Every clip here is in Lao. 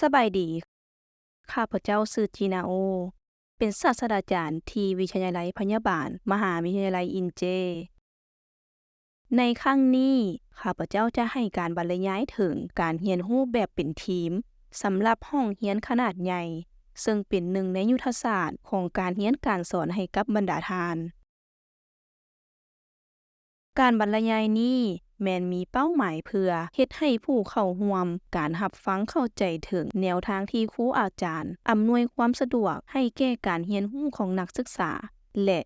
ສະບາຍດີ, ຂ້າພະເຈົ້າຊື່ ຈີນາໂອ, ເປັນສາດສະດາຈານທີ່ວິທະຍາໄລພະຍາບານ ມະຫາວິທະຍາໄລອິນເຈ. ໃນຄັ້ງນີ້, ຂ້າພະເຈົ້າຈະໃຫ້ການບັນລະຍາຍເຖິງການຮຽນຮູ້ແບບເປັນທີມ ສຳລັບຫ້ອງຮຽນຂະໜາດໃຫຍ່, ເຊິ່ງເປັນໜຶ່ງໃນຍຸດທະສາດຂອງການຮຽນການສອນໃຫ້ກັບບັນດາທ່ານ. ການບັນລະຍາຍນີ້ແມ່ນມີເປົ້າໝາຍເພື່ອເຮັດໃຫ້ຜູ້ເຂົ້າຮ່ວມການຮັບຟັງເຂົ້າໃຈເຖິງແນວທາງທີ່ຄູອາຈານອຳນວຍຄວາມສະດວກໃຫ້ແກ່ການຮຽນຮູ້ຂອງນັກສຶກສາ ແລະ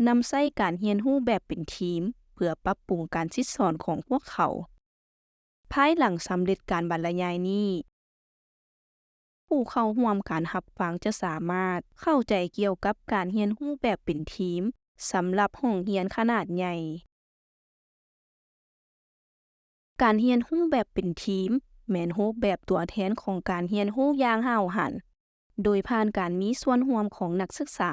ນຳໃຊ້ການຮຽນຮູ້ແບບເປັນທີມ ເພື່ອປັບປຸງການສິດສອນຂອງພວກເຂົາ. ພາຍຫຼັງສຳເລັດການບັນລະຍາຍນີ້, ຜູ້ເຂົ້າຮ່ວມການຮັບຟັງຈະສາມາດເຂົ້າໃຈກ່ຽວກັບການຮຽນຮູ້ແບບເປັນທີມ ສຳລັບຫ້ອງຮຽນຂະໜາດໃຫຍ່. ການຮຽນຮູ້ແບບເປັນທີມ ແມ່ນຮູບແບບຕົວແທນຂອງການຮຽນຮູ້ຢ່າງຫ້າວຫັນ, ໂດຍຜ່ານການມີສ່ວນຮ່ວມຂອງນັກສຶກສາ.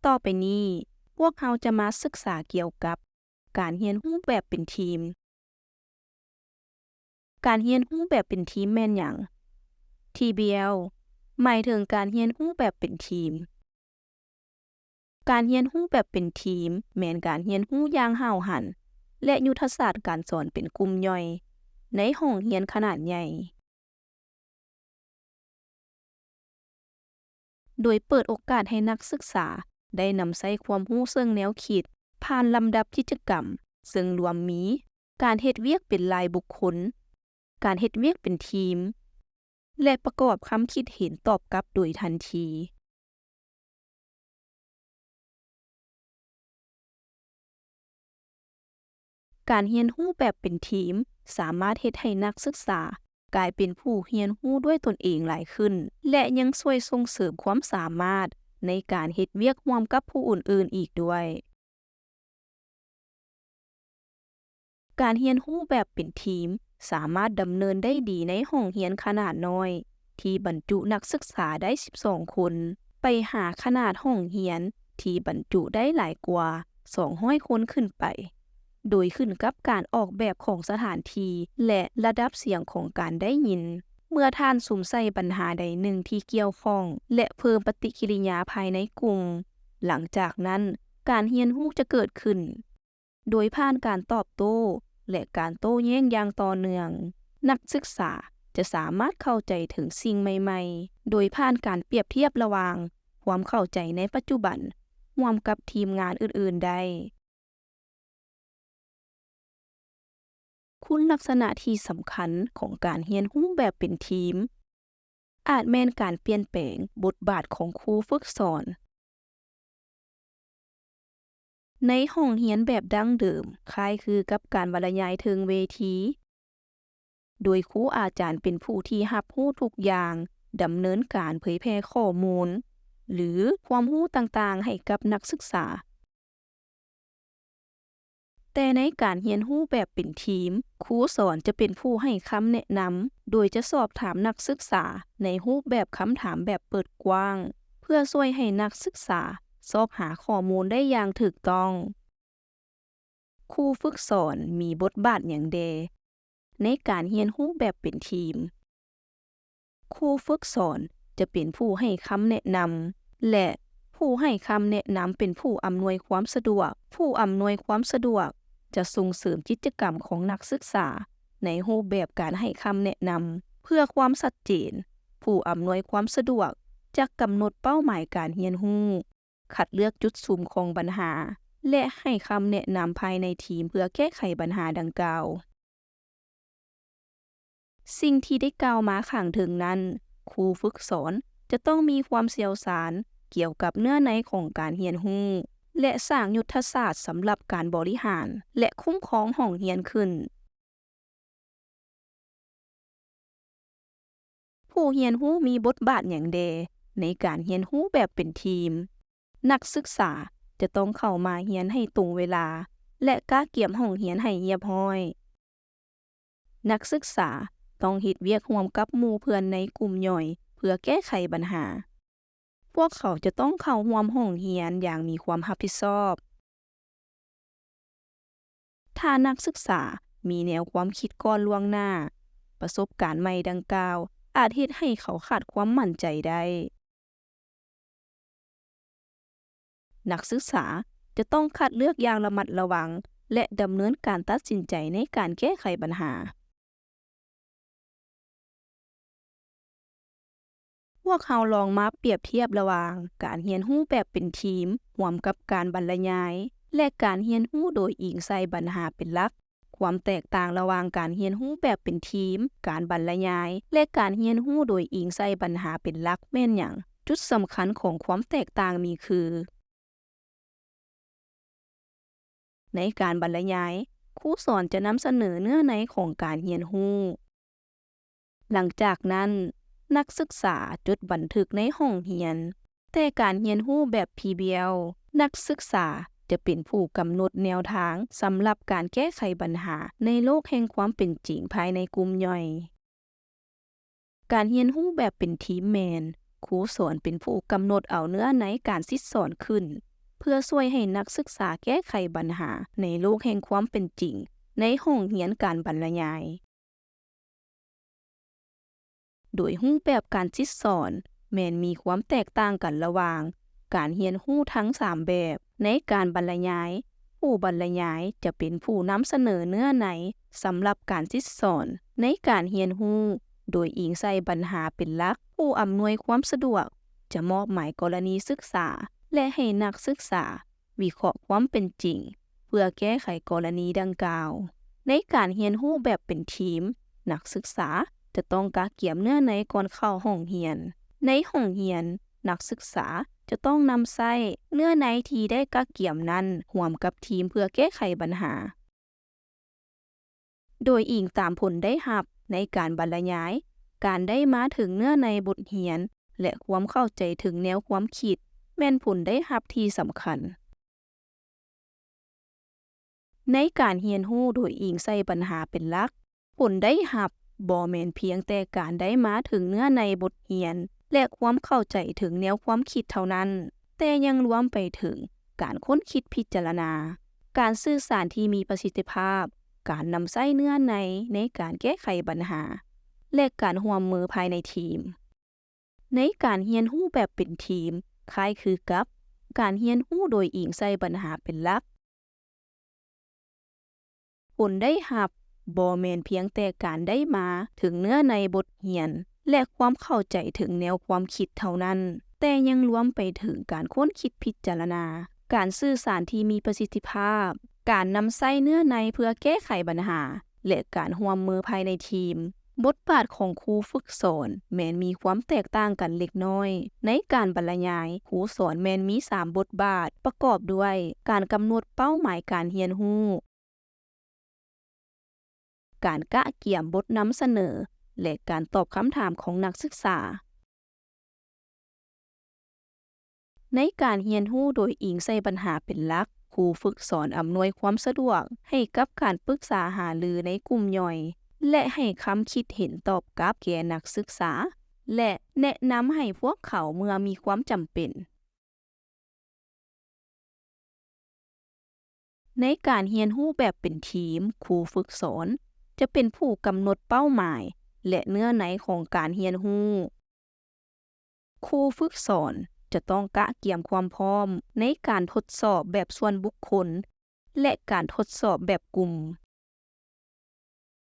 ຕໍ່ໄປນີ້, ພວກເຮົາຈະມາສຶກສາກ່ຽວກັບການຮຽນຮູ້ແບບເປັນທີມ. ການຮຽນຮູ້ແບບເປັນທີມແມ່ນຫຍັງ? ທີບີແອລ ໝາຍເຖິງການຮຽນຮູ້ແບບເປັນທີມ. ການຮຽນຮູ້ແບບເປັນທີມ ແມ່ນການຮຽນຮູ້ຢ່າງຫ້າວຫັນ ແລະ ຍຸດທະສາດການສອນເປັນກຸ່ມຍ່ອຍໃນຫ້ອງຮຽນຂະໜາດໃຫຍ່. ໂດຍເປີດໂອກາດໃຫ້ນັກສຶກສາໄດ້ນຳໃຊ້ຄວາມຮູ້ເຊິ່ງແນວຄິດ ຜ່ານລຳດັບກິດຈະກຳ ເຊິ່ງລວມມີ ການເຮັດວຽກເປັນລາຍບຸກຄົນ, ການເຮັດວຽກເປັນທີມ ແລະ ປະກອບຄຳຄິດເຫັນຕອບກັບໂດຍທັນທີ. ການຮຽນຮູ້ແບບເປັນທີມ ສາມາດເຮັດໃຫ້ນັກສຶກສາກາຍເປັນຜູ້ຮຽນຮູ້ດ້ວຍຕົນເອງຫຼາຍຂຶ້ນ ແລະ ຍັງຊ່ວຍສົ່ງເສີມຄວາມສາມາດໃນການເຮັດວຽກຮ່ວມກັບຜູ້ອື່ນໆອີກດ້ວຍ. ການຮຽນຮູ້ແບບເປັນທີມ ສາມາດດຳເນີນໄດ້ດີໃນຫ້ອງຮຽນຂະໜາດນ້ອຍ ທີ່ບັນຈຸນັກສຶກສາໄດ້ສິບສອງຄົນ ໄປຫາຂະໜາດຫ້ອງຮຽນທີ່ບັນຈຸໄດ້ຫຼາຍກວ່າສອງຮ້ອຍຄົນຂຶ້ນໄປ, ໂດຍຂຶ້ນກັບການອອກແບບຂອງສະຖານທີ່ ແລະ ລະດັບສຽງຂອງການໄດ້ຍິນ. ເມື່ອທ່ານສຸມໃສ່ບັນຫາໃດໜຶ່ງທີ່ກ່ຽວຂ້ອງ ແລະ ເພີ່ມປະຕິກິລິຍາພາຍໃນກຸ່ມ, ຫຼັງຈາກນັ້ນ ການຮຽນຮູ້ຈະເກີດຂຶ້ນ. ໂດຍຜ່ານການຕອບໂຕ້ ແລະ ການໂຕ້ແຍ້ງຢ່າງຕໍ່ເນື່ອງ, ນັກສຶກສາຈະສາມາດເຂົ້າໃຈເຖິງສິ່ງໃໝ່ໆ ໂດຍຜ່ານການປຽບທຽບລະຫວ່າງຄວາມເຂົ້າໃຈໃນປັດຈຸບັນຮ່ວມກັບທີມງານອື່ນໆໄດ້. ຄຸນລັກສະນະທີ່ສຳຄັນຂອງການຮຽນຮູ້ແບບເປັນທີມ ອາດແມ່ນການປ່ຽນແປງບົດບາດຂອງຄູຝຶກສອນ. ໃນຫ້ອງຮຽນແບບດັ້ງເດີມ, ຄ້າຍຄືກັບການບັນລະຍາຍເທິງເວທີ, ໂດຍຄູອາຈານເປັນຜູ້ທີ່ຮັບຮູ້ທຸກຢ່າງ, ດຳເນີນການເຜີຍແຜ່ຂໍ້ມູນ ຫຼື ຄວາມຮູ້ຕ່າງໆໃຫ້ກັບນັກສຶກສາ. ແຕ່ໃນການຮຽນຮູ້ແບບເປັນທີມ, ຄູສອນຈະເປັນຜູ້ໃຫ້ຄຳແນະນຳ, ໂດຍຈະສອບຖາມນັກສຶກສາໃນຮູບແບບຄຳຖາມແບບເປີດກວ້າງ, ເພື່ອຊ່ວຍໃຫ້ນັກສຶກສາຊອກຫາຂໍ້ມູນໄດ້ຢ່າງຖືກຕ້ອງ. ຄູຝຶກສອນມີບົດບາດຫຍັງແດ່ໃນການຮຽນຮູ້ແບບເປັນທີມ? ຄູຝຶກສອນຈະເປັນຜູ້ໃຫ້ຄຳແນະນຳ ແລະ ຜູ້ໃຫ້ຄຳແນະນຳເປັນຜູ້ອຳນວຍຄວາມສະດວກ. ຜູ້ອຳນວຍຄວາມສະດວກຈະສົ່ງເສີມກິດຈະກຳຂອງນັກສຶກສາໃນຮູບແບບການໃຫ້ຄຳແນະນຳ. ເພື່ອຄວາມຊັດເຈນ, ຜູ້ອຳນວຍຄວາມສະດວກຈະກຳນົດເປົ້າໝາຍການຮຽນຮູ້, ຄັດເລືອກຈຸດສຸມຂອງບັນຫາ ແລະ ໃຫ້ຄຳແນະນຳພາຍໃນທີມເພື່ອແກ້ໄຂບັນຫາດັ່ງກ່າວ. ສິ່ງທີ່ໄດ້ກ່າວມາຂ້າງເທິງນັ້ນ, ຄູຝຶກສອນຈະຕ້ອງມີຄວາມຊ່ຽວຊານກ່ຽວກັບເນື້ອໃນຂອງການຮຽນຮູ້ ແລະ ສ້າງຍຸດທະສາດສຳລັບການບໍລິຫານ ແລະ ຄຸ້ມຄອງຫ້ອງຮຽນຂຶ້ນ. ຜູ້ຮຽນຮູ້ມີບົດບາດຫຍັງແດ່ໃນການຮຽນຮູ້ແບບເປັນທີມ? ນັກສຶກສາຈະຕ້ອງເຂົ້າມາຮຽນໃຫ້ຕົງເວລາ ແລະ ກະກຽມຫ້ອງຮຽນໃຫ້ຮຽບຮ້ອຍ. ນັກສຶກສາຕ້ອງເຮັດວຽກຮ່ວມກັບໝູ່ເພື່ອນໃນກຸ່ມຍ່ອຍເພື່ອແກ້ໄຂບັນຫາ. ພວກເຂົາຈະຕ້ອງເຂົ້າຮ່ວມຫ້ອງຮຽນຢ່າງມີຄວາມຮັບຜິດຊອບ. ຖ້ານັກສຶກສາ ມີແນວຄວາມຄິດກ່ອນລ່ວງໜ້າ. ປະສົບການໃໝ່ດັ່ງກ່າວອາດເຮັດໃຫ້ເຂົາຂາດຄວາມໝັ້ນໃຈໄດ້. ນັກສຶກສາຈະຕ້ອງຄັດເລືອກຢ່າງລະມັດລະວັງ ແລະ ດຳເນີນການຕັດສິນໃຈໃນການແກ້ໄຂບັນຫາ. ພວກເຮົາລອງມາປຽບທຽບລະຫວ່າງການຮຽນຮູ້ແບບເປັນທີມຮ່ວມກັບການບັນລະຍາຍ ແລະ ການຮຽນຮູ້ໂດຍອີງໃສ່ບັນຫາເປັນຫຼັກ. ຄວາມແຕກຕ່າງລະຫວ່າງການຮຽນຮູ້ແບບເປັນທີມ, ການບັນລະຍາຍ ແລະ ການຮຽນຮູ້ໂດຍອີງໃສ່ບັນຫາເປັນຫຼັກແມ່ນຫຍັງ? ຈຸດສຳຄັນຂອງຄວາມແຕກຕ່າງມີຄື ໃນການບັນລະຍາຍ, ຄູສອນຈະນຳສະເໜີເນື້ອໃນຂອງການຮຽນຮູ້. ຫຼັງຈາກນັ້ນ, ນັກສຶກສາຈົດບັນທຶກໃນຫ້ອງຮຽນ. ແຕ່ການຮຽນຮູ້ແບບ ພີບີແອລ ນັກສຶກສາຈະເປັນຜູ້ກຳນົດແນວທາງສຳລັບການແກ້ໄຂບັນຫາໃນໂລກແຫ່ງຄວາມເປັນຈິງພາຍໃນກຸ່ມຍ່ອຍ. ການຮຽນຮູ້ແບບເປັນທີມແມ່ນ ຄູສອນເປັນຜູ້ກຳນົດເອົາເນື້ອໃນການສິດສອນຂຶ້ນ ເພື່ອຊ່ວຍໃຫ້ນັກສຶກສາແກ້ໄຂບັນຫາໃນໂລກແຫ່ງຄວາມເປັນຈິງໃນຫ້ອງຮຽນການບັນລະຍາຍ. ໂດຍຮູບແບບການສິດສອນແມ່ນມີຄວາມແຕກຕ່າງກັນລະຫວ່າງການຮຽນຮູ້ທັງສາມແບບ. ໃນການບັນລະຍາຍ, ຜູ້ບັນລະຍາຍຈະເປັນຜູ້ນຳສະເໜີເນື້ອໃນສຳລັບການສິດສອນ. ໃນການຮຽນຮູ້ໂດຍອີງໃສ່ບັນຫາເປັນຫຼັກ, ຜູ້ອຳນວຍຄວາມສະດວກຈະມອບໝາຍກໍລະນີສຶກສາ ແລະ ໃຫ້ນັກສຶກສາ ວິເຄາະຄວາມເປັນຈິງ ເພື່ອແກ້ໄຂກໍລະນີດັ່ງກ່າວ. ໃນການຮຽນຮູ້ແບບເປັນທີມ, ນັກສຶກສາຈະຕ້ອງກະກຽມເນື້ອໃນກ່ອນເຂົ້າຫ້ອງຮຽນ. ໃນຫ້ອງຮຽນ, ນັກສຶກສາຈະຕ້ອງນຳໃຊ້ເນື້ອໃນທີ່ໄດ້ກະກຽມນັ້ນຮ່ວມກັບທີມເພື່ອແກ້ໄຂບັນຫາ. ໂດຍອີງຕາມຜົນໄດ້ຮັບໃນການບັນລະຍາຍ, ການໄດ້ມາເຖິງເນື້ອໃນບົດຮຽນ ແລະ ຄວາມເຂົ້າໃຈເຖິງແນວຄວາມຄິດ ແມ່ນຜົນໄດ້ຮັບທີ່ສຳຄັນ. ໃນການຮຽນຮູ້ໂດຍອີງໃສ່ບັນຫາເປັນຫຼັກ, ຜົນໄດ້ຮັບບໍ່ແມ່ນພຽງແຕ່ການໄດ້ມາເຖິງເນື້ອໃນບົດຮຽນ ແລະ ຄວາມເຂົ້າໃຈເຖິງແນວຄວາມຄິດເທົ່ານັ້ນ, ແຕ່ຍັງລວມໄປເຖິງການຄົ້ນຄິດພິຈາລະນາ, ການສື່ສານທີ່ມີປະສິດທິພາບ, ການນຳໃຊ້ເນື້ອໃນໃນການແກ້ໄຂບັນຫາ ແລະ ການຮ່ວມມືພາຍໃນທີມ. ໃນການຮຽນຮູ້ແບບເປັນທີມ, ຄ້າຍຄືກັບການຮຽນຮູ້ໂດຍອີງໃສ່ບັນຫາເປັນຫຼັກ, ຜົນໄດ້ຮັບບໍ່ແມ່ນພຽງແຕ່ການໄດ້ມາເຖິງເນື້ອໃນບົດຮຽນ ແລະ ຄວາມເຂົ້າໃຈເຖິງແນວຄວາມຄິດເທົ່ານັ້ນ, ແຕ່ຍັງລວມໄປເຖິງການຄົ້ນຄິດພິຈາລະນາ, ການສື່ສານທີ່ມີປະສິດທິພາບ, ການນຳໃຊ້ເນື້ອໃນເພື່ອແກ້ໄຂບັນຫາ ແລະ ການຮ່ວມມືພາຍໃນທີມ. ບົດບາດຂອງຄູຝຶກສອນແມ່ນມີຄວາມແຕກຕ່າງກັນເລັກນ້ອຍ. ໃນການບັນລະຍາຍ, ຄູສອນແມ່ນມີສາມບົດບາດ ປະກອບດ້ວຍ ການກຳນົດເປົ້າໝາຍການຮຽນຮູ້, ການກະກຽມບົດນຳສະເໜີ ແລະ ການຕອບຄຳຖາມຂອງນັກສຶກສາ. ໃນການຮຽນຮູ້ໂດຍອີງໃສ່ບັນຫາເປັນຫຼັກ, ຄູຝຶກສອນອຳນວຍຄວາມສະດວກໃຫ້ກັບການປຶກສາຫາລືໃນກຸ່ມຍ່ອຍ ແລະ ໃຫ້ຄຳຄິດເຫັນຕອບກັບແກ່ນັກສຶກສາ ແລະ ແນະນຳໃຫ້ພວກເຂົາເມື່ອມີຄວາມຈຳເປັນ. ໃນການຮຽນຮູ້ແບບເປັນທີມ, ຄູຝຶກສອນຈະເປັນຜູ້ກຳນົດເປົ້າໝາຍ ແລະ ເນື້ອໃນຂອງການຮຽນຮູ້. ຄູຝຶກສອນຈະຕ້ອງກະກຽມຄວາມພ້ອມໃນການທົດສອບແບບສ່ວນບຸກຄົນ ແລະ ການທົດສອບແບບກຸ່ມ.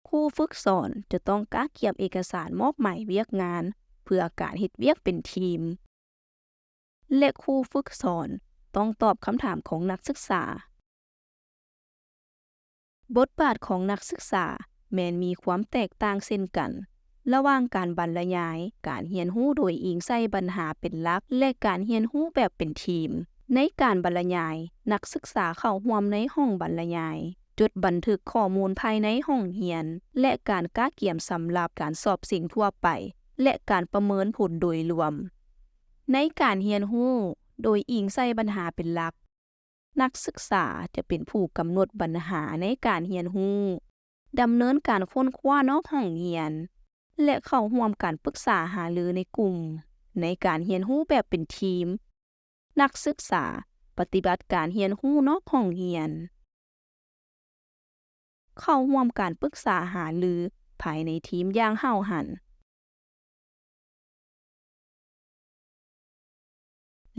ຄູຝຶກສອນຈະຕ້ອງກະກຽມເອກະສານມອບໝາຍວຽກງານເພື່ອການເຮັດວຽກເປັນທີມ ແລະ ຄູຝຶກສອນຕ້ອງຕອບຄຳຖາມຂອງນັກສຶກສາ. ບົດບາດຂອງນັກສຶກສາແມ່ນມີຄວາມແຕກຕ່າງເຊັ່ນກັນ ລະຫວ່າງການບັນລະຍາຍ, ການຮຽນຮູ້ໂດຍອີງໃສ່ບັນຫາເປັນຫຼັກ ແລະ ການຮຽນຮູ້ແບບເປັນທີມ. ໃນການບັນລະຍາຍ, ນັກສຶກສາເຂົ້າຮ່ວມໃນຫ້ອງບັນລະຍາຍ, ຈົດບັນທຶກຂໍ້ມູນພາຍໃນຫ້ອງຮຽນ ແລະ ການກະກຽມສຳລັບການສອບເສັງທົ່ວໄປ ແລະ ການປະເມີນຜົນໂດຍລວມ. ໃນການຮຽນຮູ້ໂດຍອີງໃສ່ບັນຫາເປັນຫຼັກ, ນັກສຶກສາຈະເປັນຜູ້ກຳນົດບັນຫາໃນການຮຽນຮູ້, ດຳເນີນການຄົ້ນຄວ້ານອກຫ້ອງຮຽນ ແລະ ເຂົ້າຮ່ວມການປຶກສາຫາລືໃນກຸ່ມ. ໃນການຮຽນຮູ້ແບບເປັນທີມ, ນັກສຶກສາປະຕິບັດການຮຽນຮູ້ນອກຫ້ອງຮຽນ. ເຂົ້າຮ່ວມການປຶກສາຫາລືພາຍໃນທີມຢ່າງຫ້າວຫັນ.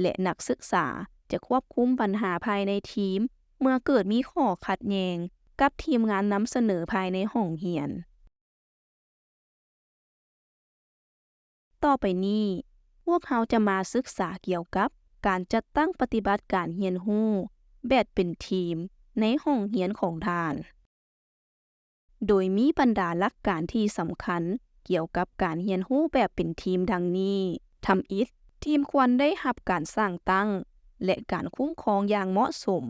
ແລະ ນັກສຶກສາຈະຄວບຄຸມບັນຫາພາຍໃນທີມ ເມື່ອເກີດມີຂໍ້ຂັດແຍ່ງກັບທີມງານນຳສະເໜີພາຍໃນຫ້ອງຮຽນ. ຕໍ່ໄປນີ້, ພວກເຮົາຈະມາສຶກສາກ່ຽວກັບການຈັດຕັ້ງປະຕິບັດການຮຽນຮູ້ແບບເປັນທີມໃນຫ້ອງຮຽນຂອງທ່ານ. ໂດຍມີບັນດາຫຼັກການທີ່ສຳຄັນກ່ຽວກັບການຮຽນຮູ້ແບບເປັນທີມດັ່ງນີ້. ທຳອິດ, ທີມຄວນໄດ້ຮັບການສ້າງຕັ້ງ ແລະ ການຄຸ້ມຄອງຢ່າງເໝາະສົມ.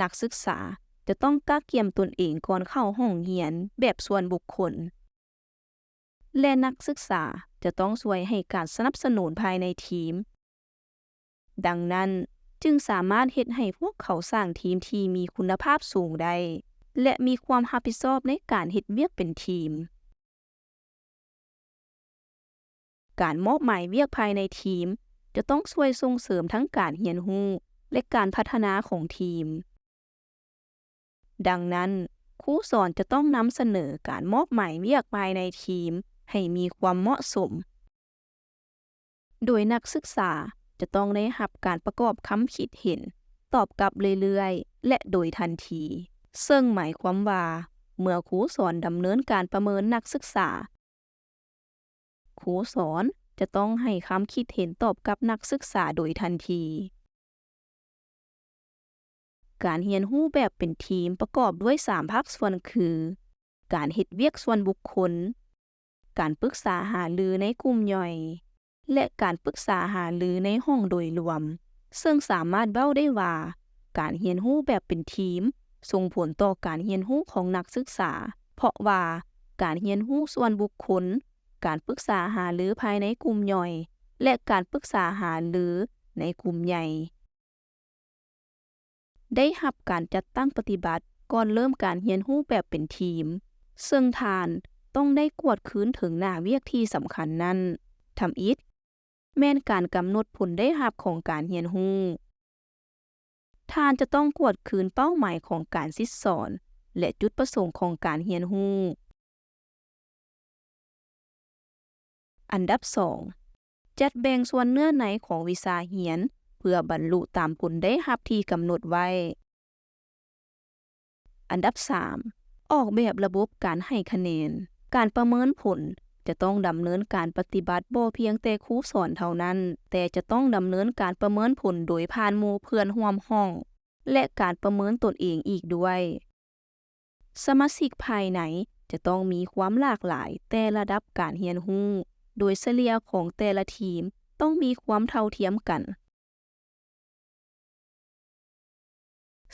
ນັກສຶກສາຈະຕ້ອງກະກຽມຕົນເອງກ່ອນເຂົ້າຫ້ອງຮຽນແບບສ່ວນບຸກຄົນ. ແລະ ນັກສຶກສາຈະຕ້ອງຊ່ວຍໃຫ້ການສະໜັບສະໜູນພາຍໃນທີມ. ດັ່ງນັ້ນ, ຈຶ່ງສາມາດເຮັດໃຫ້ພວກເຂົາສ້າງທີມທີ່ມີຄຸນນະພາບສູງໄດ້ ແລະ ມີຄວາມຮັບຜິດຊອບໃນການເຮັດວຽກເປັນທີມ. ການມອບໝາຍວຽກພາຍໃນທີມຈະຕ້ອງຊ່ວຍສົ່ງເສີມທັງການຮຽນຮູ້ ແລະ ການພັດທະນາຂອງທີມ. ດັ່ງນັ້ນ, ຄູສອນຈະຕ້ອງນຳສະເໜີການມອບໝາຍວຽກພາຍໃນທີມໃຫ້ມີຄວາມເໝາະສົມ, ໂດຍນັກສຶກສາຈະຕ້ອງໄດ້ຮັບການປະກອບຄຳຄິດເຫັນຕອບກັບເລື້ອຍໆ ແລະ ໂດຍທັນທີ, ເຊິ່ງໝາຍຄວາມວ່າ ເມື່ອຄູສອນດຳເນີນການປະເມີນນັກສຶກສາ, ຄູສອນຈະຕ້ອງໃຫ້ຄຳຄິດເຫັນຕອບກັບນັກສຶກສາໂດຍທັນທີ. ການຮຽນຮູ້ແບບເປັນທີມປະກອບດ້ວຍສາມພາກສ່ວນຄື ການເຮັດວຽກສ່ວນບຸກຄົນ, ການປຶກສາຫາລືໃນກຸ່ມຍ່ອຍ ແລະ ການປຶກສາຫາລືໃນຫ້ອງໂດຍລວມ, ເຊິ່ງສາມາດເວົ້າໄດ້ວ່າ ການຮຽນຮູ້ແບບເປັນທີມສົ່ງຜົນຕໍ່ການຮຽນຮູ້ຂອງນັກສຶກສາ, ເພາະວ່າການຮຽນຮູ້ສ່ວນບຸກຄົນ, ການປຶກສາຫາລືພາຍໃນກຸ່ມຍ່ອຍ ແລະ ການປຶກສາຫາລືໃນກຸ່ມໃຫຍ່ ໄດ້ຮັບການຈັດຕັ້ງປະຕິບັດກ່ອນເລີ່ມການຮຽນຮູ້ແບບເປັນທີມ, ເຊິ່ງທ່ານຕ້ອງໄດ້ກວດຄືນເຖິງໜ້າວຽກທີ່ສຳຄັນນັ້ນ. ທຳອິດ, ແມ່ນການກຳນົດຜົນໄດ້ຮັບຂອງການຮຽນຮູ້. ທ່ານຈະຕ້ອງກວດຄືນເປົ້າໝາຍຂອງການສິດສອນ ແລະ ຈຸດປະສົງຂອງການຮຽນຮູ້. ອັນດັບສອງ, ຈັດແບ່ງສ່ວນເນື້ອໃນຂອງວິຊາຮຽນ ເພື່ອບັນລຸຕາມຜົນໄດ້ຮັບທີ່ກຳນົດໄວ້. ອັນດັບສາມ, ອອກແບບລະບົບການໃຫ້ຄະແນນ. ການປະເມີນຜົນຈະຕ້ອງດຳເນີນການປະຕິບັດບໍ່ພຽງແຕ່ຄູສອນເທົ່ານັ້ນ, ແຕ່ຈະຕ້ອງດຳເນີນການປະເມີນຜົນໂດຍຜ່ານໝູ່ເພື່ອນຮ່ວມຫ້ອງ ແລະ ການປະເມີນຕົນເອງອີກດ້ວຍ. ສະມາຊິກພາຍໃນຈະຕ້ອງມີຄວາມຫຼາກຫຼາຍແຕ່ລະດັບການຮຽນຮູ້, ໂດຍສະເລ່ຍຂອງແຕ່ລະທີມຕ້ອງມີຄວາມເທົ່າທຽມກັນ,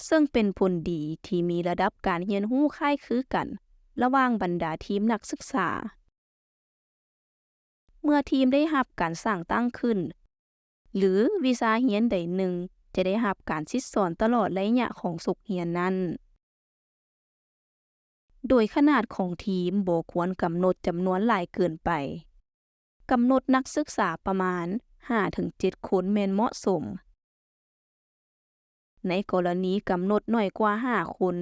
ເຊິ່ງເປັນຜົນດີທີ່ມີລະດັບການຮຽນຮູ້ຄ້າຍຄືກັນລະຫວ່າງບັນດາທີມນັກສຶກສາ. ເມື່ອທີມໄດ້ຮັບການສ້າງຕັ້ງຂຶ້ນ, ຫຼື ວິຊາຮຽນໃດໜຶ່ງຈະໄດ້ຮັບການສິດສອນຕະຫຼອດໄລຍະຂອງສົກຮຽນນັ້ນ, ໂດຍຂະໜາດຂອງທີມບໍ່ຄວນກຳນົດຈຳນວນຫຼາຍເກີນໄປ. ກຳນົດນັກສຶກສາປະມານຫ້າເຖິງເຈັດຄົນແມ່ນເໝາະສົມ. ໃນກໍລະນີກຳນົດໜ້ອຍກວ່າຫ້າຄົນ,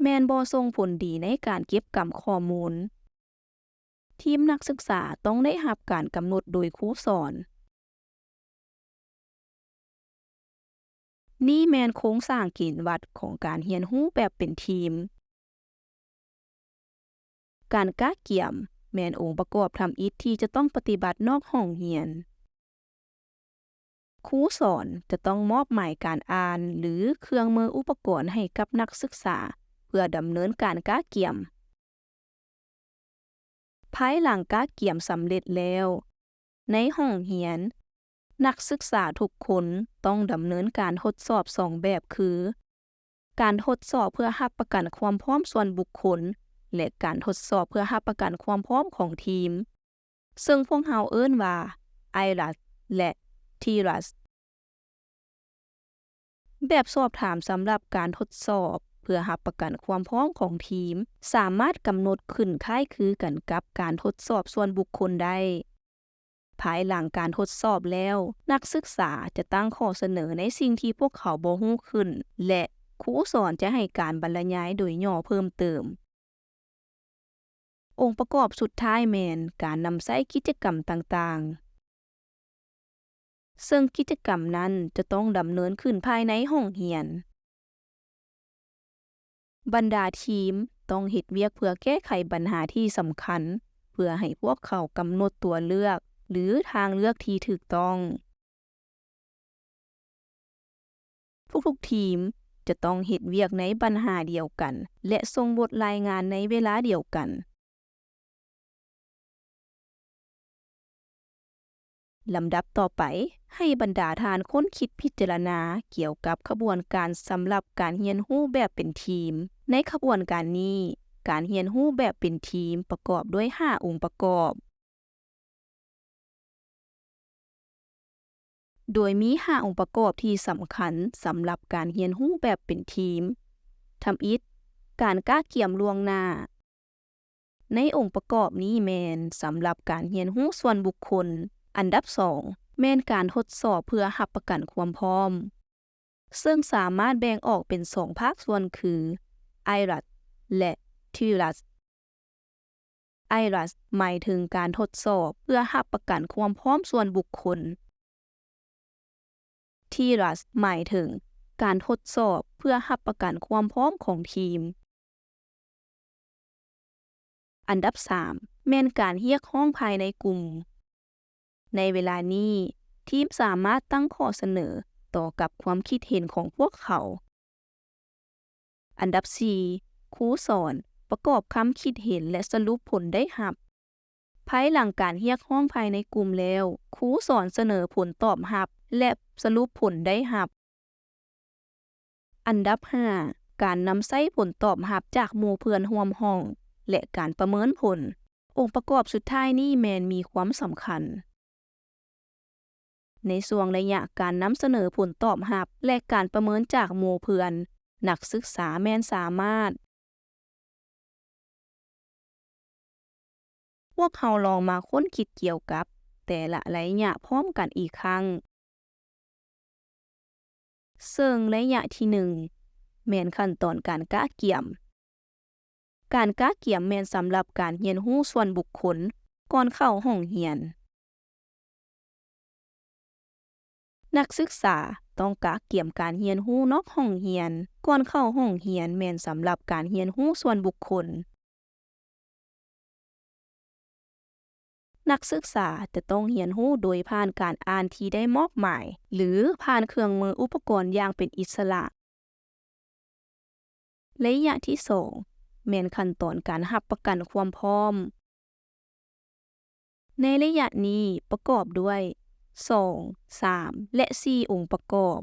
ແມ່ນບໍ່ສົ່ງຜົນດີໃນການເກັບກຳຂໍ້ມູນ. ທີມນັກສຶກສາຕ້ອງໄດ້ຮັບການກຳນົດໂດຍຄູສອນ. ນີ້ແມ່ນໂຄງສ້າງເກນວັດຂອງການຮຽນຮູ້ແບບເປັນທີມ. ການກະກຽມແມ່ນອົງປະກອບທຳອິດທີ່ຈະຕ້ອງປະຕິບັດນອກຫ້ອງຮຽນ. ຄູສອນຈະຕ້ອງມອບໝາຍການອ່ານ ຫຼື ເຄື່ອງມືອຸປະກອນໃຫ້ກັບນັກສຶກສາ ເພື່ອດຳເນີນການກະກຽມ. ພາຍຫຼັງກະກຽມສຳເລັດແລ້ວ, ໃນຫ້ອງຮຽນ, ນັກສຶກສາທຸກຄົນຕ້ອງດຳເນີນການທົດສອບສອງແບບຄື ການທົດສອບເພື່ອຮັບປະກັນຄວາມພ້ອມສ່ວນບຸກຄົນ ແລະ ການທົດສອບເພື່ອຮັບປະກັນຄວາມພ້ອມຂອງທີມ, ເຊິ່ງພວກເຮົາເອີ້ນວ່າ ໄອຣັສ ແລະ ທີຣັສ. ແບບສອບຖາມສຳລັບການທົດສອບເພື່ອຮັບປະກັນຄວາມພ້ອມຂອງທີມ ສາມາດກຳນົດຂຶ້ນຄ້າຍຄືກັນກັບການທົດສອບສ່ວນບຸກຄົນໄດ້. ພາຍຫຼັງການທົດສອບແລ້ວ, ນັກສຶກສາຈະຕັ້ງຂໍ້ສະເໜີໃນສິ່ງທີ່ພວກເຂົາບໍ່ຮູ້ຂຶ້ນ ແລະ ຄ ຄູສອນຈະໃຫ້ການບັນລະຍາຍໂດຍຫຍໍ້ເພີ່ມເຕີມ. ອົງປະກອບສຸດທ້າຍແມ່ນການນຳໃຊ້ກິດຈະກຳຕ່າງໆ. ເຊິ່ງກິດຈະກຳນັ້ນຈະຕ້ອງດຳເນີນຂຶ້ນພາຍໃນຫ້ອງຮຽນ. ບັນດາທີມຕ້ອງເຮັດວຽກເພື່ອແກ້ໄຂບັນຫາທີ່ສຳຄັນ ເພື່ອໃຫ້ພວກເຂົາກຳນົດຕົວເລືອກ ຫຼື ທາງເລືອກທີ່ຖືກຕ້ອງ. ທຸກໆທີມຈະຕ້ອງເຮັດວຽກໃນບັນຫາດຽວກັນ ແລະ ສົ່ງບົດລາຍງານໃນເວລາດຽວກັນ. ລຳດັບຕໍ່ໄປ, ໃຫ້ບັນດາທ່ານຄົ້ນຄິດພິຈາລະນາກ່ຽວກັບຂະບວນການສຳລັບການຮຽນຮູ້ແບບເປັນທີມ. ໃນຂະບວນການນີ້, ການຮຽນຮູ້ແບບເປັນທີມປະກອບດ້ວຍຫ້າອົງປະກອບ. ໂດຍມີຫ້າອົງປະກອບທີ່ສຳຄັນສຳລັບການຮຽນຮູ້ແບບເປັນທີມ. ທຳອິດ, ການກະກຽມລ່ວງໜ້າ. ໃນອົງປະກອບນີ້ແມ່ນສຳລັບການຮຽນຮູ້ສ່ວນບຸກຄົນ. ອັນດັບສອງ ແມ່ນການທົດສອບເພື່ອຮັບປະກັນຄວາມພ້ອມ, ເຊິ່ງສາມາດແບ່ງອອກເປັນສອງພາກສ່ວນຄື IRAS ແລະ TRAS. IRAS ໝາຍເຖິງການທົດສອບເພື່ອຮັບປະກັນຄວາມພ້ອມສ່ວນບຸກຄົນ. TRAS ໝາຍເຖິງການທົດສອບເພື່ອຮັບປະກັນຄວາມພ້ອມຂອງທີມ. ອັນດັບສາມ ແມ່ນການຮຽກຮ້ອງພາຍໃນກຸ່ມ. ໃນເວລານີ້, ທີມສາມາດຕັ້ງຂໍ້ສະເໜີຕໍ່ກັບຄວາມຄິດເຫັນຂອງພວກເຂົາ. ອັນດັບສີ່ ຄູສອນປະກອບຄຳຄິດເຫັນ ແລະ ສະຫຼຸບຜົນໄດ້ຮັບ. ພາຍຫຼັງການຮຽກຮ້ອງພາຍໃນກຸ່ມແລ້ວ, ຄູສອນສະເໜີຜົນຕອບຮັບ ແລະ ສະຫຼຸບຜົນໄດ້ຮັບ. ອັນດັບຫ້າ ການນຳໃຊ້ຜົນຕອບຮັບຈາກໝູ່ເພື່ອນຮ່ວມຫ້ອງ ແລະ ການປະເມີນຜົນ. ອົງປະກອບສຸດທ້າຍນີ້ແມ່ນມີຄວາມສຳຄັນ. ໃນຊ່ວງໄລຍະການນຳສະເໜີຜົນຕອບຮັບ ແລະ ການປະເມີນຈາກໝູ່ເພື່ອນ, ນັກສຶກສາແມ່ນສາມາດ ພວກເຮົາລອງມາຄົ້ນຄິດກ່ຽວກັບແຕ່ລະໄລຍະພ້ອມກັນອີກຄັ້ງ. ເຊິ່ງໄລຍະທີໜຶ່ງ ແມ່ນຂັ້ນຕອນການກະກຽມ. ການກະກຽມແມ່ນສຳລັບການຮຽນຮູ້ສ່ວນບຸກຄົນກ່ອນເຂົ້າຫ້ອງຮຽນ. ນັກສຶກສາຕ້ອງກະກຽມການຮຽນຮູ້ນອກຫ້ອງຮຽນ. ກ່ອນເຂົ້າຫ້ອງຮຽນແມ່ນສຳລັບການຮຽນຮູ້ສ່ວນບຸກຄົນ. ນັກສຶກສາຈະຕ້ອງຮຽນຮູ້ໂດຍຜ່ານການອ່ານທີ່ໄດ້ມອບໝາຍ ຫຼື ຜ່ານເຄື່ອງມືອຸປະກອນຢ່າງເປັນອິດສະຫຼະ. ໄລຍະທີສອງ ແມ່ນຂັ້ນຕອນການຮັບປະກັນຄວາມພ້ອມ. ໃນໄລຍະນີ້ປະກອບດ້ວຍ ສອງ, ສາມ ແລະ ສີ່ ອົງປະກອບ.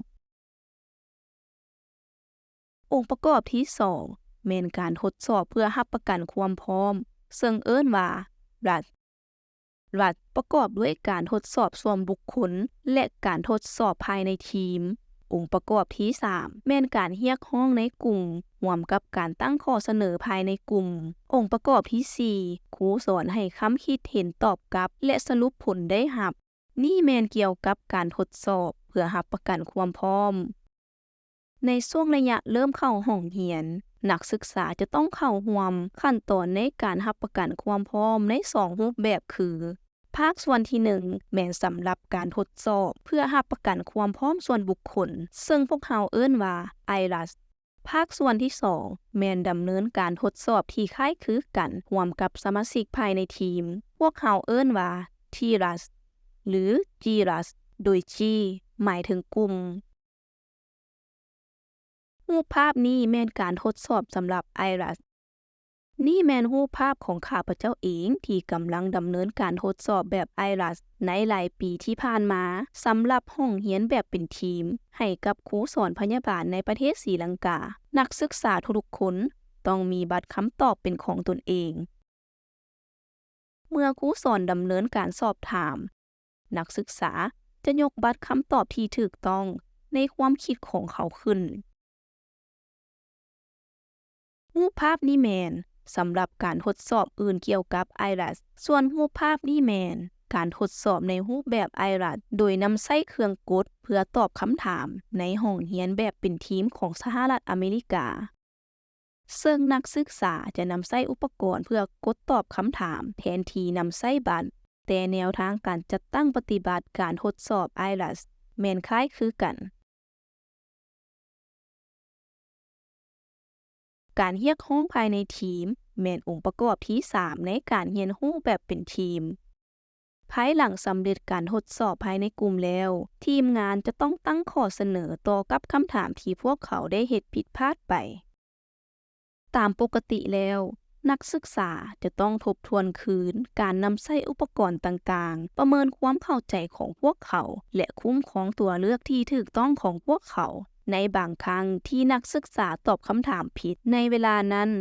ອົງປະກອບທີສອງ ແມ່ນການທົດສອບເພື່ອຮັບປະກັນຄວາມພ້ອມ, ເຊິ່ງເອີ້ນວ່າ ຣັດ. ຣັດປະກອບດ້ວຍການທົດສອບສ່ວນບຸກຄົນ ແລະ ການທົດສອບພາຍໃນທີມ. ອົງປະກອບທີສາມ ແມ່ນການຮຽກຮ້ອງໃນກຸ່ມ ຮ່ວມກັບການຕັ້ງຂໍ້ສະເໜີພາຍໃນກຸ່ມ. ອົງປະກອບທີສີ່ ຄູສອນໃຫ້ຄຳຄິດເຫັນຕອບກັບ ແລະ ສະຫຼຸບຜົນໄດ້ຮັບ. ນີ້ແມ່ນກ່ຽວກັບການທົດສອບເພື່ອຮັບປະກັນຄວາມພ້ອມ. ໃນຊ່ວງໄລຍະເລີ່ມເຂົ້າຫ້ອງຮຽນ, ນັກສຶກສາຈະຕ້ອງເຂົ້າຮ່ວມຂັ້ນຕອນໃນການຮັບປະກັນຄວາມພ້ອມໃນສອງຮູບແບບຄື, ພາກສ່ວນທີໜຶ່ງ ແມ່ນສຳລັບການທົດສອບເພື່ອຮັບປະກັນຄວາມພ້ອມສ່ວນບຸກຄົນ, ເຊິ່ງພວກເຮົາເອີ້ນວ່າ ໄອຣັສ. ພາກສ່ວນທີສອງ ແມ່ນດຳເນີນການທົດສອບທີ່ຄ້າຍຄືກັນຮ່ວມກັບສະມາຊິກພາຍໃນທີມ. ພວກເຮົາເອີ້ນວ່າ ທີຣັສ ຫຼື ຈີຣັສ ໂດຍຈີ ໝາຍເຖິງກຸ່ມ. ຮູບພາບນີ້ແມ່ນການທົດສອບສຳລັບໄອຣັສ. ນີ້ແມ່ນຮູບພາບຂອງຂ້າພະເຈົ້າເອງທີ່ກຳລັງດຳເນີນການທົດສອບແບບໄອຣັສໃນຫຼາຍປີທີ່ຜ່ານມາ ສຳລັບຫ້ອງຮຽນແບບເປັນທີມ ໃຫ້ກັບຄູສອນພະຍາບານໃນປະເທດສີລັງກາ. ນັກສຶກສາທຸກໆຄົນຕ້ອງມີບັດຄຳຕອບເປັນຂອງຕົນເອງ. ເມື່ອຄູສອນດຳເນີນການສອບຖາມ, ນັກສຶກສາຈະຍົກບັດຄຳຕອບທີ່ຖືກຕ້ອງໃນຄວາມຄິດຂອງເຂົາຂຶ້ນ. ຮູບພາບນີ້ແມ່ນສຳລັບການທົດສອບອື່ນກ່ຽວກັບໄອຣັສ, ສ່ວນຮູບພາບນີ້ແມ່ນ ການທົດສອບໃນຮູບແບບ IRAS ໂດຍນຳໃຊ້ເຄື່ອງກົດເພື່ອຕອບຄຳຖາມໃນຫ້ອງຮຽນແບບເປັນທີມຂອງສະຫະລັດອາເມລິກາ. ເຊິ່ງນັກສຶກສາຈະນຳໃຊ້ອຸປະກອນເພື່ອກົດຕອບຄຳຖາມແທນທີ່ນຳໃຊ້ບັດ, ແຕ່ແນວທາງການຈັດຕັ້ງປະຕິບັດການທົດສອບ IRAS ແມ່ນຄ້າຍຄືກັນ. ການຮຽກຮ້ອງພາຍໃນທີມແມ່ນອົງປະກອບທີສາມໃນການຮຽນຮູ້ແບບເປັນທີມ. ພາຍຫຼັງສຳເລັດການທົດສອບພາຍໃນກຸ່ມແລ້ວ, ທີມງານຈະຕ້ອງຕັ້ງຂໍ້ສະເໜີຕໍ່ກັບຄຳຖາມທີ່ພວກເຂົາໄດ້ເຮັດຜິດພາດໄປ. ຕາມປົກກະຕິແລ້ວ, ນັກສຶກສາຈະຕ້ອງທົບທວນຄືນການນຳໃຊ້ອຸປະກອນຕ່າງໆ, ປະເມີນຄວາມເຂົ້າໃຈຂອງພວກເຂົາ ແລະ ຄຸ້ມຄອງຕົວເລືອກທີ່ຖືກຕ້ອງຂອງພວກເຂົາ. ໃນບາງຄັ້ງທີ່ນັກສຶກສາຕອບຄຳຖາມຜິດ, ໃນເວລານັ້ນ,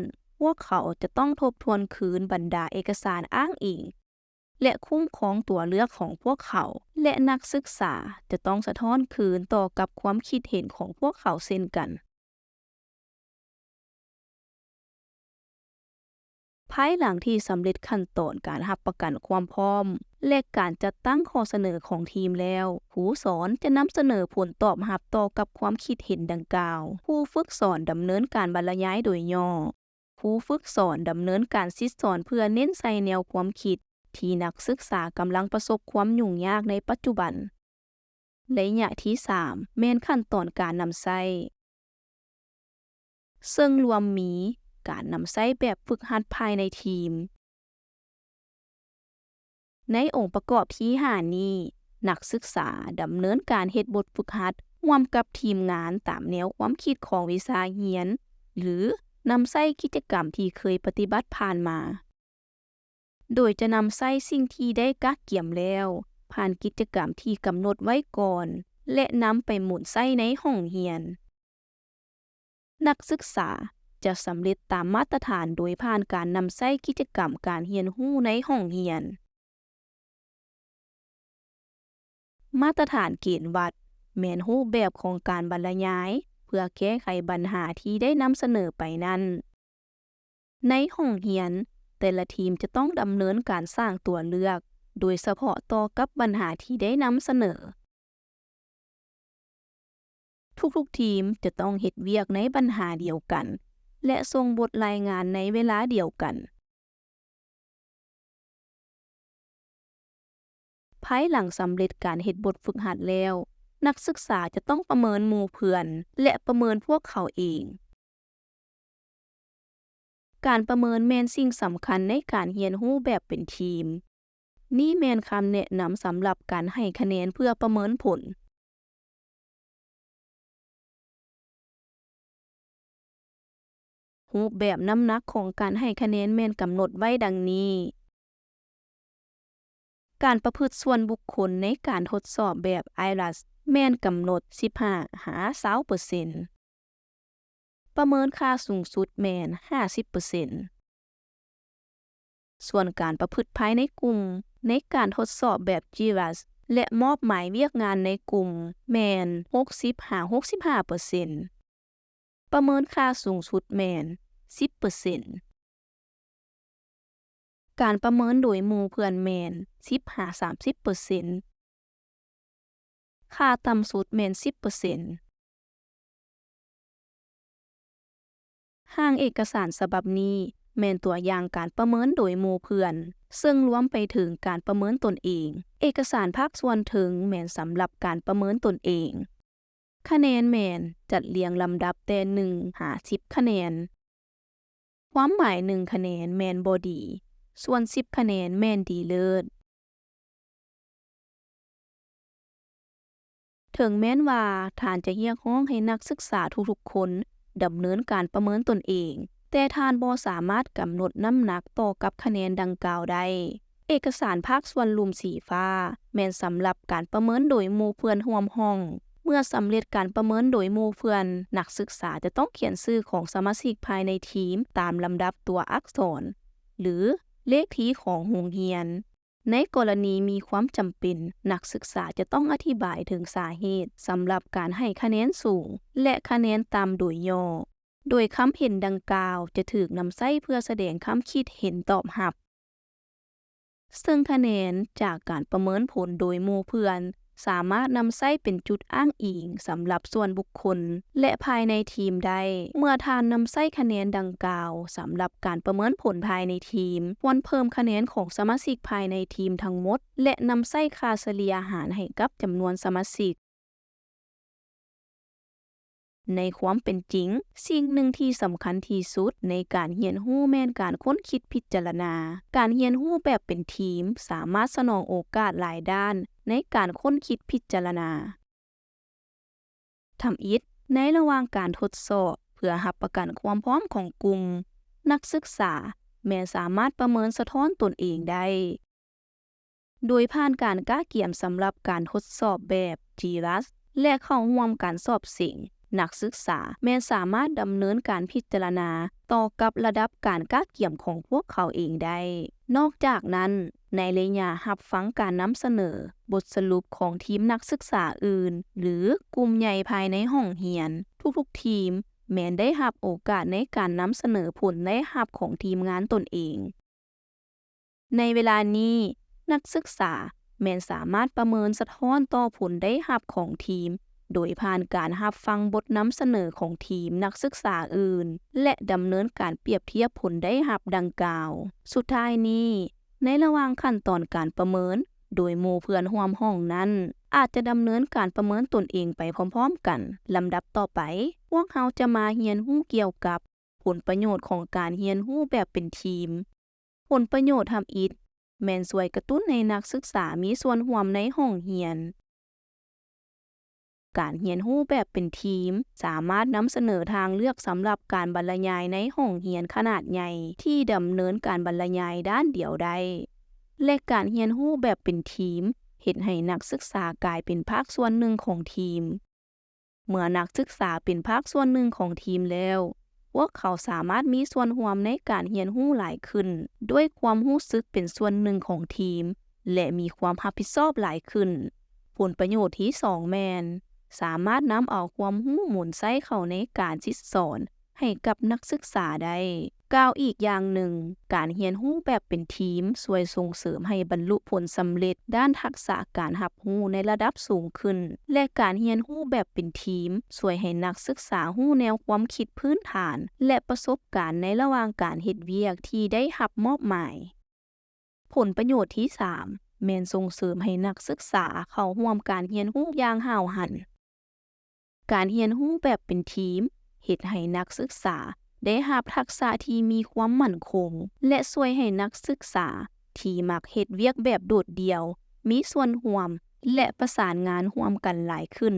ພວກເຂົາຈະຕ້ອງທົບທວນຄືນບັນດາເອກະສານອ້າງອີງ ແລະ ຄຸ້ມຄອງຕົວເລືອກຂອງພວກເຂົາ ແລະ ນັກສຶກສາຈະຕ້ອງສະທ້ອນຄືນຕໍ່ກັບຄວາມຄິດເຫັນຂອງພວກເຂົາເຊັ່ນກັນ. ພາຍຫຼັງທີ່ສຳເລັດຂັ້ນຕອນການຮັບປະກັນຄວາມພ້ອມ ແລະ ການຈັດຕັ້ງຂໍ້ສະເໜີຂອງທີມແລ້ວ, ຄູສອນຈະນຳສະເໜີຜົນຕອບຮັບຕໍ່ກັບຄວາມຄິດເຫັນດັ່ງກ່າວ. ຄູຝຶກສອນດຳເນີນການບັນລະຍາຍໂດຍຫຍໍ້. ຄູຝຶກສອນດຳເນີນການສິດສອນເພື່ອເນັ້ນໃສ່ແນວຄວາມຄິດທີ່ນັກສຶກສາກຳລັງປະສົບຄວາມຫຍຸ້ງຍາກໃນປັດຈຸບັນ. ໄລຍະທີສາມ ແມ່ນຂັ້ນຕອນການນຳໃຊ້, ເຊິ່ງລວມມີການນຳໃຊ້ແບບຝຶກຫັດພາຍໃນທີມ. ໃນອົງປະກອບທີຫ້ານີ້, ນັກສຶກສາດຳເນີນການເຮັດບົດຝຶກຫັດຮ່ວມກັບທີມງານຕາມແນວຄວາມຄິດຂອງວິຊາຮຽນ ຫຼື ນຳໃຊ້ກິດຈະກຳທີ່ເຄີຍປະຕິບັດຜ່ານມາ, ໂດຍຈະນຳໃຊ້ສິ່ງທີ່ໄດ້ກະກຽມແລ້ວ ຜ່ານກິດຈະກຳທີ່ກຳນົດໄວ້ກ່ອນ ແລະ ນຳໄປໝູນໃຊ້ໃນຫ້ອງຮຽນ. ນັກສຶກສາຈະສຳເລັດຕາມມາດຕະຖານໂດຍຜ່ານການນຳໃຊ້ກິດຈະກຳການຮຽນຮູ້ໃນຫ້ອງຮຽນ. ມາດຕະຖານເກນວັດແມ່ນຮູບແບບຂອງການບັນລະຍາຍເພື່ອແກ້ໄຂບັນຫາທີ່ໄດ້ນຳສະເໜີໄປນັ້ນ. ໃນຫ້ອງຮຽນ, ແຕ່ລະທີມຈະຕ້ອງດຳເນີນການສ້າງຕົວເລືອກໂດຍສະເພາະຕໍ່ກັບບັນຫາທີ່ໄດ້ນຳສະເໜີ. ທຸກໆທີມຈະຕ້ອງເຮັດວຽກໃນບັນຫາດຽວກັນ ແລະ ສົ່ງບົດລາຍງານໃນເວລາດຽວກັນ. ພາຍຫຼັງສຳເລັດການເຮັດບົດຝຶກຫັດແລ້ວ, ນັກສຶກສາຈະຕ້ອງປະເມີນໝູ່ເພື່ອນ ແລະ ປະເມີນພວກເຂົາເອງ. ການປະເມີນແມ່ນສິ່ງສຳຄັນໃນການຮຽນຮູ້ແບບເປັນທີມ. ນີ້ແມ່ນຄຳແນະນຳສຳລັບການໃຫ້ຄະແນນເພື່ອປະເມີນຜົນ. ຮູບແບບນ້ຳໜັກຂອງການໃຫ້ຄະແນນແມ່ນກຳນົດໄວ້ດັ່ງນີ້. ການປະພຶດສ່ວນບຸກຄົນໃນການທົດສອບແບບ IRAS ແມ່ນກຳນົດສິບຫ້າຫາຊາວເປີເຊັນ. ປະເມີນຄ່າສູງສຸດແມ່ນຫ້າສິບເປີເຊັນ. ສ່ວນການປະພຶດພາຍໃນກຸ່ມໃນການທົດສອບແບບ GWAS ແລະ ມອບໝາຍວຽກງານໃນກຸ່ມແມ່ນຫົກສິບຫາຫົກສິບຫ້າເປີເຊັນ. ປະເມີນຄ່າສູງສຸດແມ່ນສິບເປີເຊັນ. ການປະເມີນໂດຍໝູ່ເພື່ອນແມ່ນສິບຫາສາມສິບເປີເຊັນ. ຄ່າຕ່ຳສຸດແມ່ນສິບເປີເຊັນ. ຮ່າງເອກະສານສະບັບນີ້ແມ່ນຕົວຢ່າງການປະເມີນໂດຍໝູ່ເພື່ອນ, ເຊິ່ງລວມໄປເຖິງການປະເມີນຕົນເອງ. ເອກະສານພາກສ່ວນເທິງແມ່ນສຳລັບການປະເມີນຕົນເອງ. ຄະແນນແມ່ນຈັດລຽງລຳດັບແຕ່ໜຶ່ງຫາສິບຄະແນນ. ຄວາມໝາຍໜຶ່ງຄະແນນແມ່ນບໍ່ດີ, ສ່ວນສິບຄະແນນແມ່ນດີເລີດ. ເຖິງແມ່ນວ່າທ່ານຈະຮຽກຮ້ອງໃຫ້ນັກສຶກສາທຸກໆຄົນດຳເນີນການປະເມີນຕົນເອງ, ແຕ່ທ່ານບໍ່ສາມາດກຳນົດນ້ຳໜັກຕໍ່ກັບຄະແນນດັ່ງກ່າວໄດ້. ເອກະສານພາກສ່ວນລຸ່ມສີຟ້າແມ່ນສຳລັບການປະເມີນໂດຍໝູ່ເພື່ອນຮ່ວມຫ້ອງ. ເມື່ອສຳເລັດການປະເມີນໂດຍໝູ່ເພື່ອນ, ນັກສຶກສາຈະຕ້ອງຂຽນຊື່ຂອງສະມາຊິກພາຍໃນທີມຕາມລຳດັບຕົວອັກສອນ ຫຼື ເລກທີຂອງໂຮງຮຽນ. ໃນກໍລະນີມີຄວາມຈຳເປັນ, ນັກສຶກສາຈະຕ້ອງອະທິບາຍເຖິງສາເຫດສຳລັບການໃຫ້ຄະແນນສູງ ແລະ ຄະແນນຕ່ຳໂດຍຫຍໍ້, ໂດຍຄຳເຫັນດັ່ງກ່າວຈະຖືກນຳໃຊ້ເພື່ອສະແດງຄຳຄິດເຫັນຕອບຮັບ. ເຊິ່ງຄະແນນຈາກການປະເມີນຜົນໂດຍໝູ່ເພື່ອນ ສາມາດນຳໃຊ້ເປັນຈຸດອ້າງອີງສຳລັບສ່ວນບຸກຄົນ ແລະ ພາຍໃນທີມໄດ້. ເມື່ອທ່ານນຳໃຊ້ຄະແນນດັ່ງກ່າວສຳລັບການປະເມີນຜົນພາຍໃນທີມ, ຄວນເພີ່ມຄະແນນຂອງສະມາຊິກພາຍໃນທີມທັງໝົດ ແລະ ນຳໃຊ້ຄ່າສະເລ່ຍຫານໃຫ້ກັບຈຳນວນສະມາຊິກ. ໃນຄວາມເປັນຈິງ, ສິ່ງໜຶ່ງທີ່ສຳຄັນທີ່ສຸດໃນການຮຽນຮູ້ແມ່ນການຄົ້ນຄິດພິຈາລະນາ. ການຮຽນຮູ້ແບບເປັນທີມສາມາດສະໜອງໂອກາດຫຼາຍດ້ານໃນການຄົ້ນຄິດພິຈາລະນາ. ທຳອິດ, ໃນລະຫວ່າງການທົດສອບເພື່ອຮັບປະກັນຄວາມພ້ອມຂອງກຸ່ມ, ນັກສຶກສາແມ່ນສາມາດປະເມີນສະທ້ອນຕົນເອງໄດ້ ໂດຍຜ່ານການກະກຽມສຳລັບການທົດສອບແບບ GRUST ແລະ ເຂົ້າຮ່ວມການສອບເສັງ. ນັກສຶກສາແມ່ນສາມາດດຳເນີນການພິຈາລະນາຕໍ່ກັບລະດັບການກະກຽມຂອງພວກເຂົາເອງໄດ້. ນອກຈາກນັ້ນ, ໃນໄລຍະຮັບຟັງການນຳສະເໜີບົດສະຫຼຸບຂອງທີມນັກສຶກສາອື່ນ ຫຼື ກຸ່ມໃຫຍ່ພາຍໃນຫ້ອງຮຽນ, ທຸກໆທີມແມ່ນໄດ້ຮັບໂອກາດໃນການນຳສະເໜີຜົນໄດ້ຮັບຂອງທີມງານຕົນເອງ. ໃນເວລານີ້, ນັກສຶກສາແມ່ນສາມາດປະເມີນສະທ້ອນຕໍ່ຜົນໄດ້ຮັບຂອງທີມ ໂດຍຜ່ານການຮັບຟັງບົດນຳສະເໜີຂອງທີມນັກສຶກສາອື່ນ ແລະ ດຳເນີນການປຽບທຽບຜົນໄດ້ຮັບດັ່ງກ່າວ. ສຸດທ້າຍນີ້, ໃນລະຫວ່າງຂັ້ນຕອນການປະເມີນໂດຍໝູ່ເພື່ອນຮ່ວມຫ້ອງນັ້ນ, ອາດຈະດຳເນີນການປະເມີນຕົນເອງໄປພ້ອມໆກັນ. ລຳດັບຕໍ່ໄປ, ພວກເຮົາຈະມາຮຽນຮູ້ກ່ຽວກັບຜົນປະໂຫຍດຂອງການຮຽນຮູ້ແບບເປັນທີມ. ຜົນປະໂຫຍດທຳອິດແມ່ນຊ່ວຍກະຕຸ້ນໃຫ້ນັກສຶກສາມີສ່ວນຮ່ວມໃນຫ້ອງຮຽນ. ການຮຽນຮູ້ແບບເປັນທີມສາມາດນຳສະເໜີທາງເລືອກສຳລັບການບັນລະຍາຍໃນຫ້ອງຮຽນຂະໜາດໃຫຍ່ທີ່ດຳເນີນການບັນລະຍາຍດ້ານດຽວໄດ້ ແລະ ການຮຽນຮູ້ແບບເປັນທີມເຮັດໃຫ້ນັກສຶກສາກາຍເປັນພາກສ່ວນໜຶ່ງຂອງທີມ. ເມື່ອນັກສຶກສາເປັນພາກສ່ວນໜຶ່ງຂອງທີມແລ້ວ, ພວກເຂົາສາມາດມີສ່ວນຮ່ວມໃນການຮຽນຮູ້ຫຼາຍຂຶ້ນ ດ້ວຍຄວາມຮູ້ສຶກເປັນສ່ວນໜຶ່ງຂອງທີມ ແລະ ມີຄວາມຮັບຜິດຊອບຫຼາຍຂຶ້ນ. ຜົນປະໂຫຍດທີສອງແມ່ນ ສາມາດນຳເອົາຄວາມຮູ້ໝູນໃຊ້ເຂົ້າໃນການສິດສອນໃຫ້ກັບນັກສຶກສາໄດ້. ກ່າວອີກຢ່າງໜຶ່ງ, ການຮຽນຮູ້ແບບເປັນທີມຊ່ວຍສົ່ງເສີມໃຫ້ບັນລຸຜົນສຳເລັດດ້ານທັກສະການຮັບ ຮູ້ໃນລະດັບສູງຂຶ້ນ ແລະ ການຮຽນຮູ້ແບບເປັນທີມຊ່ວຍໃຫ້ນັກສຶກສາຮູ້ແນວຄວາມຄິດພື້ນຖານ ແລະ ປະສົບການໃນລະຫວ່າງການເຮັດວຽກທີ່ໄດ້ຮັບມອບໝາຍ. ຜົນປະໂຫຍດທີສາມ ແມ່ນສົ່ງເສີມໃຫ້ນັກສຶກສາເຂົ້າຮ່ວມການຮຽນຮູ້ຢ່າງຫ້າວຫັນ. ການຮຽນຮູ້ແບບເປັນທີມເຮັດໃຫ້ນັກສຶກສາໄດ້ຮັບທັກສະທີ່ມີຄວາມໝັ້ນຄົງ ແລະ ຊ່ວຍໃຫ້ນັກສຶກສາທີ່ມັກເຮັດວຽກແບບໂດດດ່ຽວ ມີສ່ວນຮ່ວມ ແລະ ປະສານງານຮ່ວມກັນຫຼາຍຂຶ້ນ.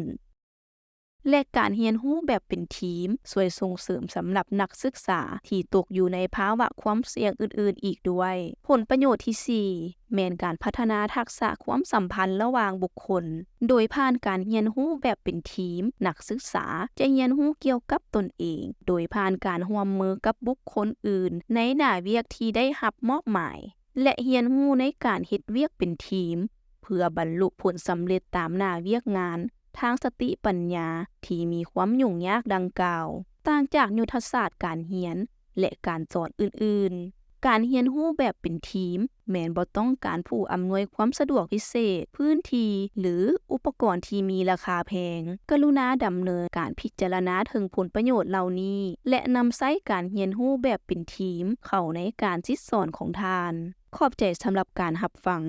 ແລະ ການຮຽນຮູ້ແບບເປັນທີມຊ່ວຍສົ່ງເສີມສຳລັບນັກສຶກສາທີ່ຕົກຢູ່ໃນພາວະຄວາມສ່ຽງອື່ນໆອີກດ້ວຍ. ຜົນປະໂຫຍດທີສີ່ ແມ່ນການພັດທະນາທັກສະຄວາມສຳພັນລະຫວ່າງບຸກຄົນ ໂດຍຜ່ານການຮຽນຮູ້ແບບເປັນທີມ, ນັກສຶກສາຈະຮຽນຮູ້ກ່ຽວກັບຕົນເອງ ໂດຍຜ່ານການຮ່ວມມືກັບບຸກຄົນອື່ນໃນໜ້າວຽກທີ່ໄດ້ຮັບມອບໝາຍ ແລະ ຮຽນຮູ້ໃນການເຮັດວຽກເປັນທີມ ເພື່ອບັນລຸຜົນສຳເລັດຕາມໜ້າວຽກງານທາງສະຕິປັນຍາທີ່ມີຄວາມຫຍຸ້ງຍາກດັ່ງກ່າວ. ຕ່າງຈາກຍຸດທະສາດການຮຽນ ແລະ ການສອນອື່ນໆ, ການຮຽນຮູ້ແບບເປັນທີມແມ່ນບໍ່ຕ້ອງການຜູ້ອຳນວຍຄວາມສະດວກພິເສດ, ພື້ນທີ່ ຫຼື ອຸປະກອນທີ່ມີລາຄາແພງ. ກະລຸນາດຳເນີນການພິຈາລະນາເຖິງຜົນປະໂຫຍດເຫຼົ່ານີ້ ແລະ ນຳໃຊ້ການຮຽນຮູ້ແບບເປັນທີມເຂົ້າໃນການສິດສອນຂອງທ່ານ. ຂອບໃຈສຳລັບການຮັບຟັງ.